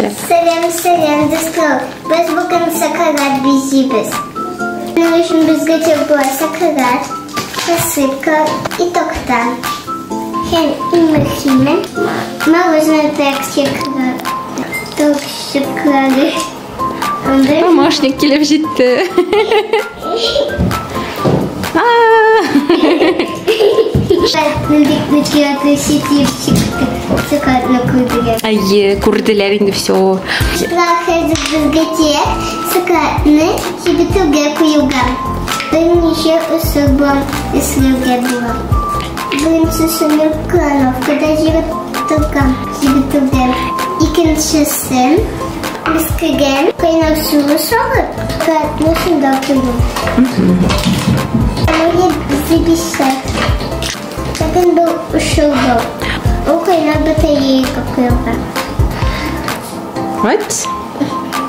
Сәлам, сәлам, дуслар. Без бүген шоколад бизибез. Моның өчен безгә кирәк була шоколад, посыпка и такта. Һәм иң мөһиме, мороженое торчыклары. Помощник килеп җитте. Әйе, күрделәр инде все. Хәзер безгә кирәк шоколадны кибетүгә куюга. Берничә ысул бар эшләүгә була. Беренчесе микроволновкада җебетүгә. Икенчесе бискегә кайнар суны салып, шоколадны шунда кую. Зибисәк. Ләкин бу ысул бар. Ул кайнар батарейка куелган. What?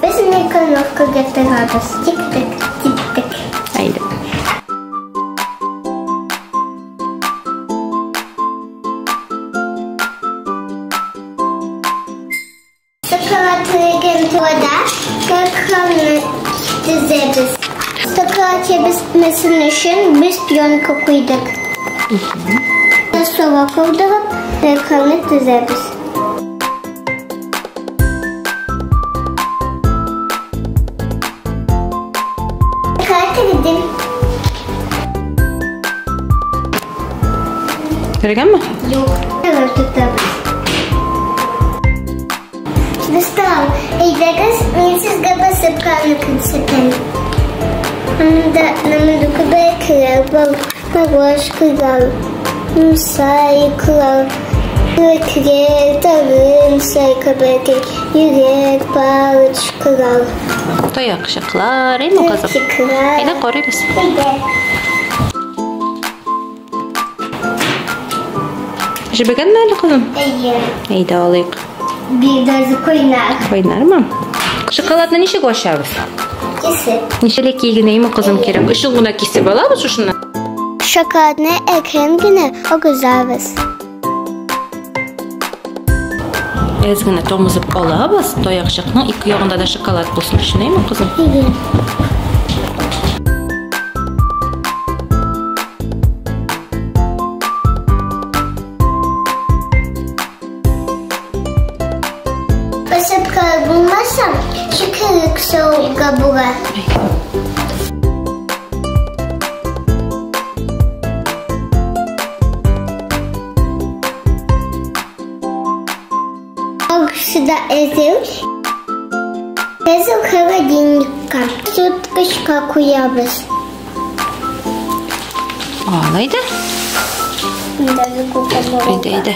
Без микроволновкага тыгабыз. Тик-тик, тик-тик. Әйдә. Шоколад эрегән турыда какаоны тезәбез. Шоколад ябышмасын өчен без пленка куйдык. Суга калдырып, какаоны тезәбез. Шоколад эреде. Эрегәнме? Юк. Тагын тотабыз. Дуслар, әйдәгез, мин сезгә посыпканы күрсәтәм. Монда монда күбәләкләр бар, морожкалар, мусайклар, күбәләкләр, тагын мусай күбәләкләр, йөрәк, палочкалар. Таякчыклар, әйме кызым? Таякчыклар. Әйдә карыйбыз. Әйдә. Җебегәнме әле, кызым? Әйе. Әйдә алыйк. Бик дә кайнар. Кайнармы? Шоколадны ничек ашабыз? Кисеп. Ничәләк генә име, кызым, кирәк? Өчен генә кисеп алабыз шушыны. Шоколадны әкрен генә агызабыз. Әз генә тамызып алабыз. Таякчыкның ике ягында да шоколад булсын өчен, әйме, кызым? Әйе. Посыпка булмаса, шикәрлек салырга була. Барысы да әзер. Әзер холодильникка. Суыткычка куябыз. Ал, әйдә. Әйдә, әйдә.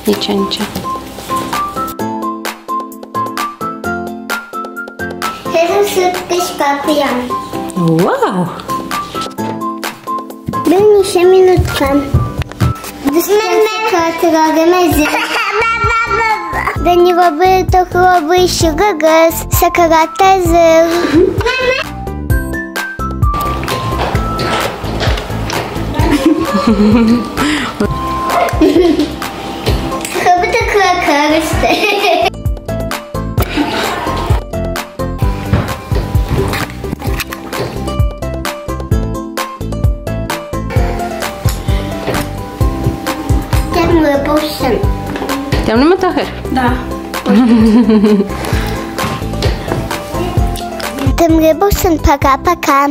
Ничә, ничә. Хәзер суыткычка куям. Вау! Берничә минутка. Шоколадларым әзер. Данила такой чыгыгыз. Шоколад әзер. Как будто карышты. Тәмле булсын. Тәмлеме, Таһир? Да. Тәмле булсын. Пока-пока.